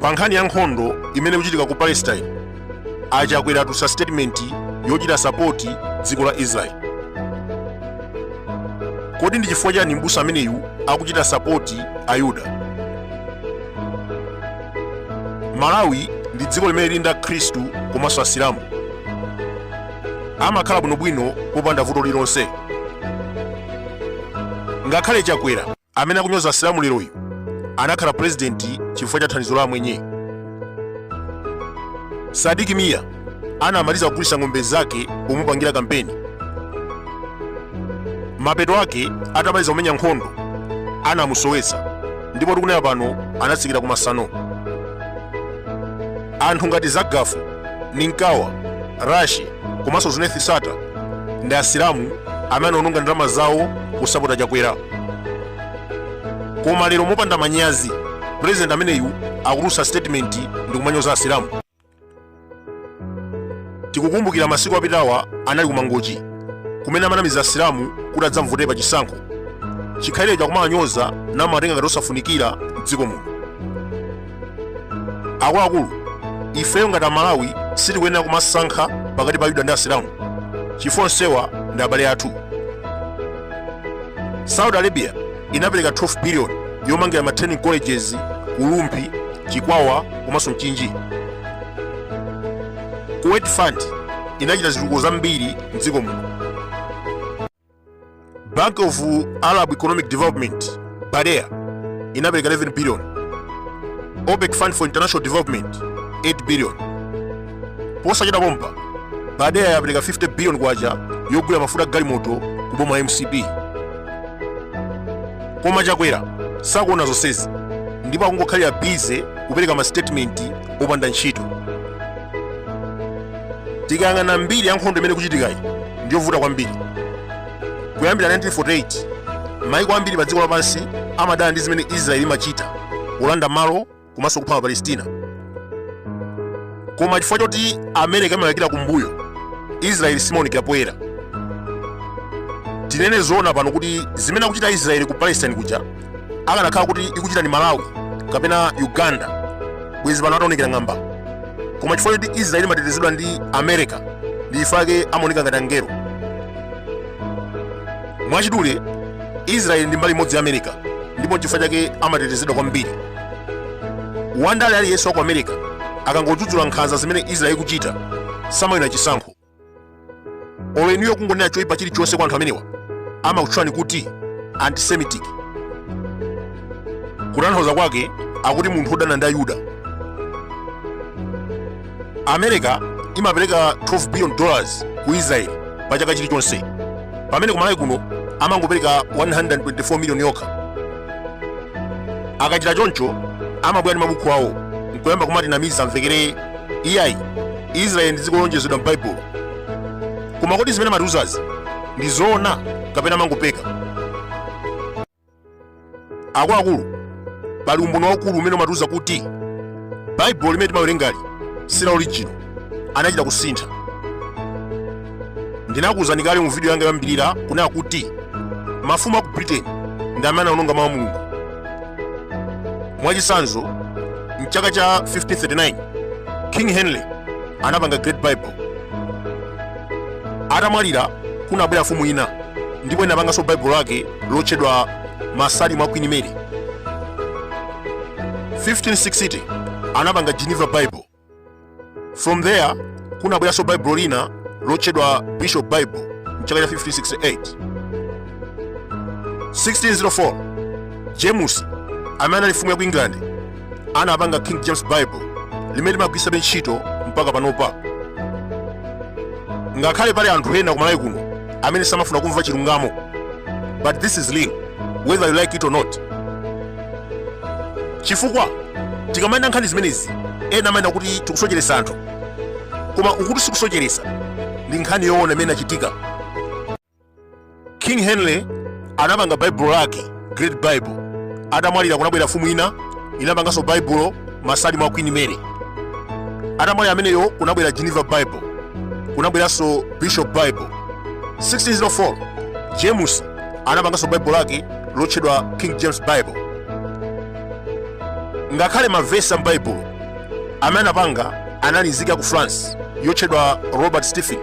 Pa nkhani ya nkhondo imene ikuchitika ku Palestine, a Chakwera atulutsa statement yochita sapoti dziko la Israel. Kodi ndi chifukwa chani mbusa ameneyu akuchita sapoti Ayuda? Malawi ndi dziko limene lili ndi Akhristu komanso Asilamu. Amakhala bwinobwino popanda vuto lililonse. Ngakhale Chakwera amene akunyoza Asilamu leroyu anakhala purezidenti chifukwa cha thandizo la amwenye. Sadiki Mia anamaliza kugulitsa ng'ombe zake pomupangira kampeni. Mapeto ake atamaliza kumenya nkhondo anamusowetsa ndipo tikunena pano anatsikira kumasano. Anthu ngati Zagafu, Ninkawa, Rashi komanso Zuneth Sattar ndi Asilamu amene anaononga ndalama zawo kusapota Chakwera. Koma lero mopanda manyazi president ameneyu akutulutsa statement ndi kumanyoza Asilamu. Tikukumbukira masiku apitawa anali ku Mangochi kumene amanamiza Asilamu kuti adzamvotere pa chisankho. Chikhalirecho akumawanyoza namawatenga ngati osafunikira mdziko muno. Akuluakulu, ifeyo ngati Amalawi sitikuyenera kumasankha pakati pa Ayuda ndi Asilamu chifukwa onsewa ndi abale athu. Saudi Arabia inapereka 12 billion yomangira ma training colleges ku Rumphi, Chikwawa komanso Mchinji. Kuwait Fund inachita zitukuko zambiri mdziko muno. Bank of Arab Economic Development BADEA inapereka 11 billion. OPEC Fund for International Development 8 billion. Posachedwa pompa BADEA yapereka 50 billion kwacha yogula mafuta galimoto ku boma la MCP. Koma Chakwera sakuona zonsezi ndipo akungokhalira busy kupereka ma statement opanda ntchito. Tikayang'ana mbiri ya nkhondo imene ikuchitikayi ndiyovuta kwambiri. Kuyambira 1948 maiko ambiri pa dziko lapansi amadana ndi zimene Israel imachita polanda malo komanso kupha Apalestina. Koma chifukwa choti America imayikira kumbuyo, Israel simaonekera poyera. Tinene zoona pano kuti zimene akuchita Israel ku Palestine kuja akanakhala kuti ikuchita ndi Malawi kapena Uganda bwezi pano ataonekera ng'amba. Koma chifukwa choti Israel imatetezedwa ndi America ndi chifukwa chake amaoneka ngati angelo. Mwachidule, Israel ndi mbali imodzi ya America ndipo chifukwa chake amatetezedwa kwambiri. Wandale aliyense wa ku America akangodzudzula nkhanza zimene Israel ikuchita samawina chisankho. Olo inuyo kungonena choyipa chilichonse kwa anthu amenewa amakutchulani kuti antisemitic. Kutanthauza kwake akuti munthu wodana ndi Ayuda. America imapereka 12 billion dollars ku Israel pa chaka chilichonse, pamene ku Malawi kuno amangopereka 124 million yokha. Akachita choncho amabwera ndi mabuku awo nkuyamba kumatinamiza mvekere iyayi Israel ndi dziko lolonjezedwa m'Baibulo. Koma kodi zimene amatiuzazi ndi zoona kapena amangopeka? Akuluakulu, pali umboni waukulu umene umatiuza kuti Baibulo limene timawerengali si la original, anachita kusintha. Ndinakuwuzani kale mu video yanga yoyambirira kunena kuti mafumu a ku Britain ndi amene anaononga mawu a Mulungu. Mwachitsanzo, mchaka cha 1539 King Henry anapanga Great Bible. Atamwalira kunabwera mfumu ina ndipo inapanganso Baibulo lake lotchedwa Masalimo a Queen Mary. 1560 anapanga Geneva Bible. From there kunabweranso Baibulo lina lotchedwa Bishop Bible mchaka cha 1568. 1604 James amene anali mfumu ya ku England anapanga King James Bible limene limagwiritsabe ntchito mpaka panopa. Ngakhale pali anthu ena ku Malawi kuno amene samafuna kumva chilungamo, but this is real whether you like it or not. Chifukwa tikamanena nkhani zimenezi ena amanena kuti tikusocheretsa anthu, koma ukuti sikusocheretsa, ndi nkhani yoona imene inachitika. King Henry anapanga Baibulo lake Great Bible. Atamwalira kunabwera mfumu ina inapanganso Baibulo Masalimo a Queen Mary. Atamwalira ameneyo kunabwera Geneva Bible, kunabweranso Bishop Bible. 1604 James anapanganso Bible lake lotchedwa King James Bible. Ngakhale mavesi a m'Baibulo amene anapanga anali nzika ku France yotchedwa Robert Stephen.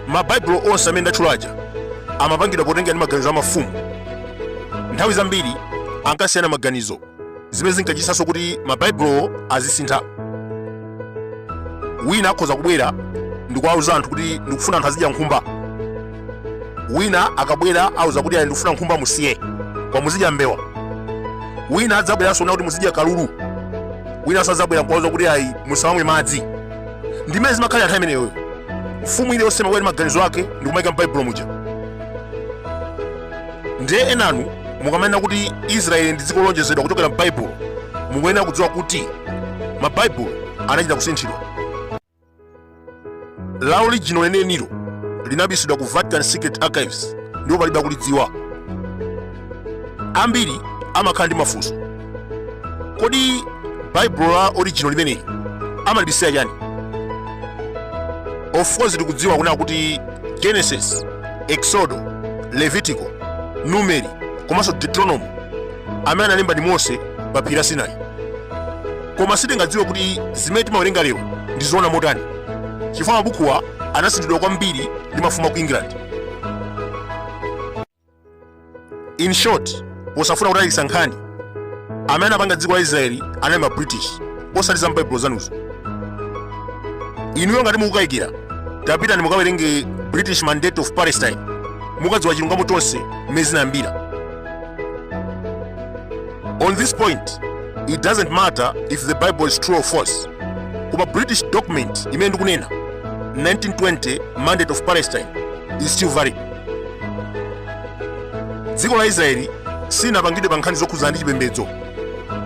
Mabaibulo onse amene ndatchula aja amapangidwa potengera ndi maganizo a mafumu. Nthawi zambiri ankasiyana maganizo, zimene zinkachititsanso kuti mabaibulowo azisintha. Wina akhoza kubwera ndikuwauza anthu kuti ndikufuna anthu azidya nkhumba. Wina akabwera auza kuti ayi, ndikufuna nkhumba musiye, koma muzidya mbewa. Wina adzabweranso kunena kuti muzidya kalulu. Winanso adzabwera nkuwauza kuti ayi, musamamwe madzi. Ndimene zimakhalira nthawi imeneyoyo. Mfumu iliyonse imabwera ndi maganizo ake ndikumaika m'Baibulo muja. Ndiye enanu mukamanena kuti Israeli ndi dziko lolonjezedwa kuchokera m'Baibulo, mukuyenera kudziwa kuti mabaibulo anachita kusinthidwa. La original lenilenilo linabisidwa ku Vatican Secret Archives ndipo palibe akulidziwa. Ambiri amakhala ndi mafunso: kodi Baibulo la original limeneli amalibisira chani? Of course tikudziwa kunena kuti Genesis, Exodo, Levitico, Numeri komanso Deuteronomy amene analemba ndi Mose pa phiri la Sinai, koma sitingadziwe kuti zimene timawerenga lero ndi zoona motani, chifukwa mabukuwa anasinthidwa kwambiri ndi mafumu a ku England. In short, posafuna kutalikitsa nkhani, amene anapanga dziko la Israeli anali ma British, osati za m'Baibulo zanuzo. Inuyo ngati mukukayikira, tapitani mukawerenge British Mandate of Palestine, mukadziwa chilungamo chonse mmene zinayambira. On this point, it doesn't matter if the Bible is true or false, koma British document imene ndikunena, 1920 Mandate of Palestine, is still valid. Dziko la Israeli silinapangidwe pa nkhani zokhudzana ndi chipembedzo,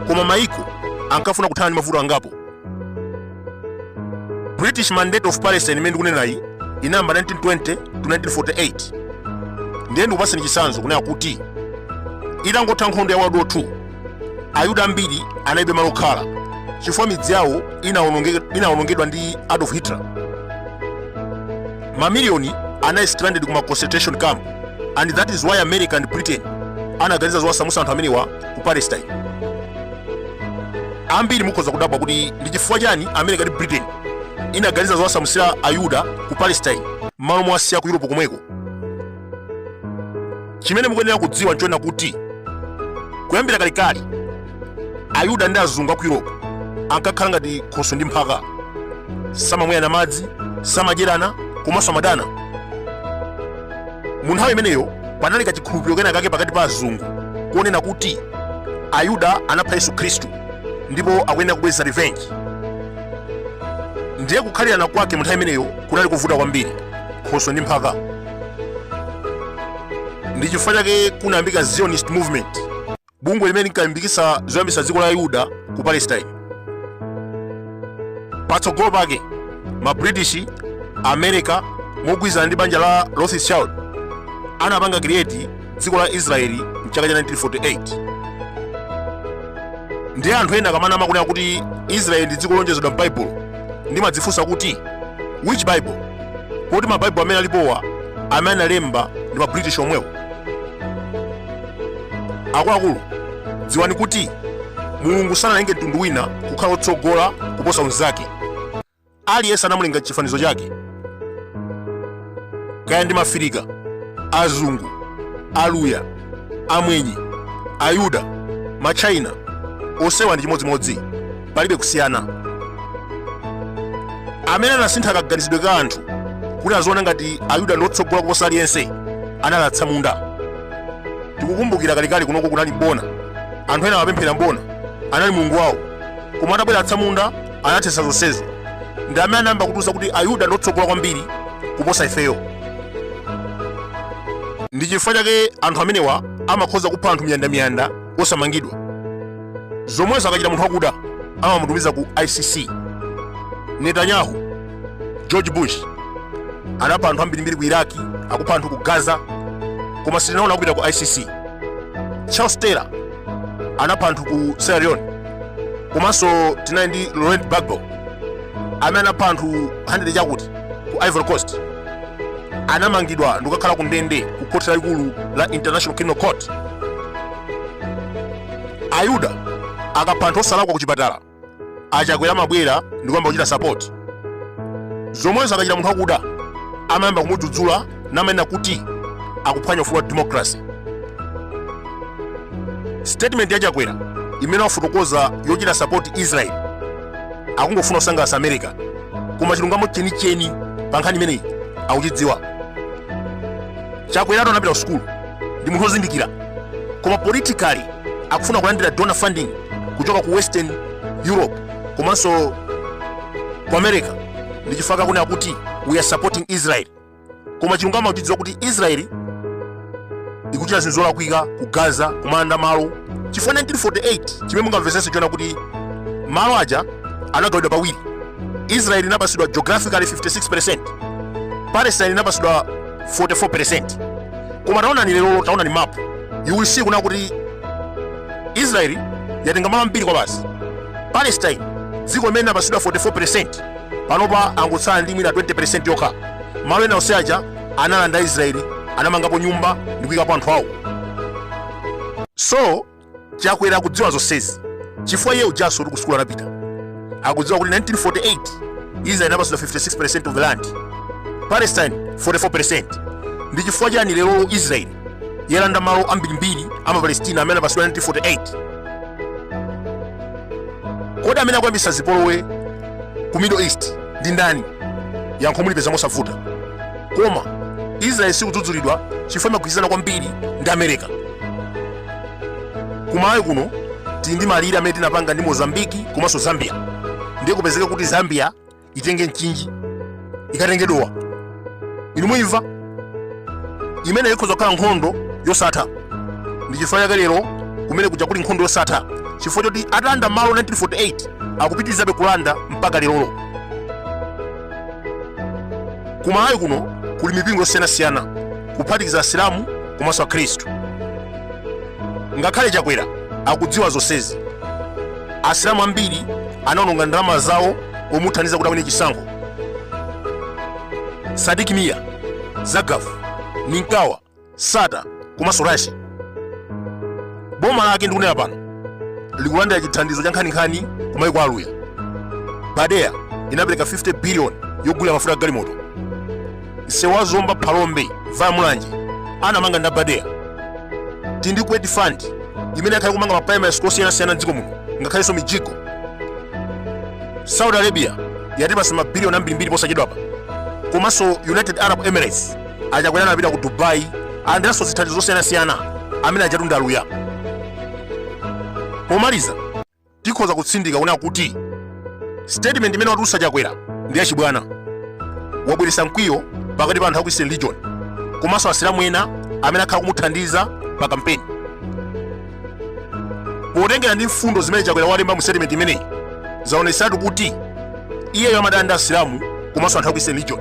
koma maiko ankafuna kuthana ndi mavuto angapo. British Mandate of Palestine imene ndikunenayi inayamba 1920 to 1948. Ndiye ndikupatseni chitsanzo kunena kuti itangotha nkhondo ya World War II, Ayuda ambiri analibe malo okhala chifukwa midzi yawo inawonongedwa ndi Adolf Hitler. Mamiliyoni anali stranded kuma concentration camp, and that is why America and Britain anaganiza zowasamutsa anthu amenewa ku Palestine. Ambiri mukhoza kudabwa kuti ndi chifukwa chani America ndi Britain inaganiza zowasamutsira Ayuda ku Palestine m'malo mowasiya ku Europe komweko. Chimene mukuyenera kudziwa nchonena kuti kuyambira kalekale Ayuda ndi azungu aku Europe ankakhala ngati khoswe ndi mphaka, samamweyana madzi, samadyerana komanso amadana. Mu nthawi imeneyo panali kachikhulupiriro kena kake pakati pa azungu konena kuti Ayuda anapha Yesu Khristu ndipo akuyenera kubweza revenge. Ndiye kukhalirana kwake mu nthawi imeneyo kunali kuvuta kwambiri, khoswe ndi mphaka. Ndi chifukwa chake kunayambika Zionist movement, bungwe limene linkalimbikitsa zoyambitsa dziko la Ayuda ku Palestine. Patsogolo pake ma British, America mogwirizana ndi banja la Rothschild anapanga create dziko la Israeli mchaka cha 1948. Ndiye anthu ena akamanama kunena kuti Israeli ndi dziko lolonjezedwa m'Baibulo, ndimadzifunsa kuti which Bible, poti mabaibulo amene alipowa amene analemba ndi ma British omwewo. Akuluakulu, dziwani kuti Mulungu sanalenge mtundu wina kukhala wotsogola kuposa unzake. Aliyense anamulenga chifanizo chake, kaya ndi Mafirika, azungu, Aluya, Amwenye, Ayuda, Machina, onsewa ndi chimodzimodzi, palibe kusiyana. Amene anasintha kaganizidwe ka anthu kuti aziona ngati Ayuda ndi otsogola kuposa aliyense anali atsamunda. Tikukumbukira kalekale kunoko kunali mbona, anthu ena amapemphera mbona, anali mulungu wawo, koma atabwera atsamunda anathetsa zonsezo. Ndi amene anayamba kutiuza kuti Ayuda ndi otsogola kwambiri kuposa ifeyo. Ndi chifukwa chake anthu amenewa amakhoza kupha anthu miyandamiyanda osamangidwa. Zomwezo akachita munthu wakuda amamutumiza ku ICC. Netanyahu, George Bush anapha anthu ambirimbiri ku Iraki, akupha anthu ku Gaza, koma sitinaona akupita ku ICC. Charles Taylor anapha anthu ku Sierra Leone. Komanso tinali ndi Laurent Gbagbo amene anapha anthu 100 chakuti ku Ivory Coast, anamangidwa ndikukakhala ku ndende ku khoti lalikulu la International Criminal Court. Ayuda akapha anthu osalakwa ku chipatala, achakwera amabwera ndikuyamba kuchita support. Zomwezo akachita munthu wakuda, amayamba kumudzudzula namanena kuti akuphwanya ufulu wa democracy. Statement ya Chakwera imene wafotokoza yochita support Israel, akungofuna kusangalatsa America, koma chilungamo chenicheni pa nkhani imeneyi akuchidziwa. Chakweratu anapita ku sukulu, ndi munthu wozindikira, koma politically akufuna kulandira donor funding kuchoka ku Western Europe komanso ku America. Ndi chifukwa akunena kuti we are supporting Israel, koma chilungamo akuchidziwa kuti Israel ikuchita zinthu zolakwika ku Gaza, kumalanda malo. Chifukwa 1948, chimene mungamvetsetse chona kuti malo aja anagawidwa pawiri. Israel inapatsidwa geographically 56%, Palestine inapatsidwa 44%. Koma taonani lero, taonani map, you will see kuna kuti Israel yatenga malo ambiri kwabasi. Palestine, dziko limene linapatsidwa 44%, panopa angotsala ndi mwina 20% yokha. Malo ena onse aja analanda Israeli, anamangapo nyumba ndi kuyikapo anthu awo. So Chakwera akudziwa zonsezi chifukwa iye ujaso uli ku sukulu anapita, akudziwa kuti 1948 Israel inapatsidwa 56% of the land, Palestine 44%. Ndi chifukwa chani lero Israel yalanda malo ambirimbiri a Mapalestina amene anapatsidwa 1948? Kodi amene akuyambitsa zipolowe ku Middle East ndi ndani? Yankho mulipeza mosavuta. Koma Israel sikudzudzulidwa chifukwa imagwirizana kwambiri ndi America. Kumalawi kuno tili ndi malire amene tinapanga ndi Mozambiki komanso Zambia. Ndiye kupezeka kuti Zambia itenge Mchinji, ikatenge Dowa, inu muimva imene ikhoza kukhala nkhondo yosatha. Ndi chifukwa chake lero kumene kuja kuli nkhondo yosatha, chifukwa choti atalanda malo 1948 akupitirizabe kulanda mpaka lerolo. Kumalawi kuno kuli mipingo yosiyanasiyana, kuphatikiza Asilamu komanso Akhristu. Ngakhale Chakwera akudziwa zonsezi. Asilamu ambiri anaononga ndalama zawo pomuthandiza kuti awine chisankho. Sidik Mia, Zagaf, Ninkawa, Sata komanso Rashi. Boma lake ndikunena pano likulandira chithandizo cha nkhaninkhani ku maiko aluya. Badea inapereka 50 billion yogulira mafuta a galimoto. Msewu wa Zomba Phalombe via Mulanje anamanga ndi Badea. Tili ndi Kuwait Fund imene yakhala kumanga ma primary school osiyanasiyana mdziko muno, ngakhalenso mijigo. Saudi Arabia yatipasa mabiliyoni ambirimbiri posachedwapa, komanso United Arab Emirates. Achakwera anapita ku Dubai, alandiranso zithandizo zosiyanasiyana amene ajatu ndi aluya. Pomaliza, tikhoza kutsindika kunena kuti statement imene watulutsa Chakwera ndi yachibwana. Wabweretsa mkwiyo pakati pa anthu aku Eastern Region komanso Asilamu ena amene akhala kumuthandiza pa kampeni. Potengera ndi mfundo zimene Chakwera walemba mu statement imeneyi, zaonetseratu kuti iyeyo amadana ndi Asilamu komanso anthu aku Eastern Region.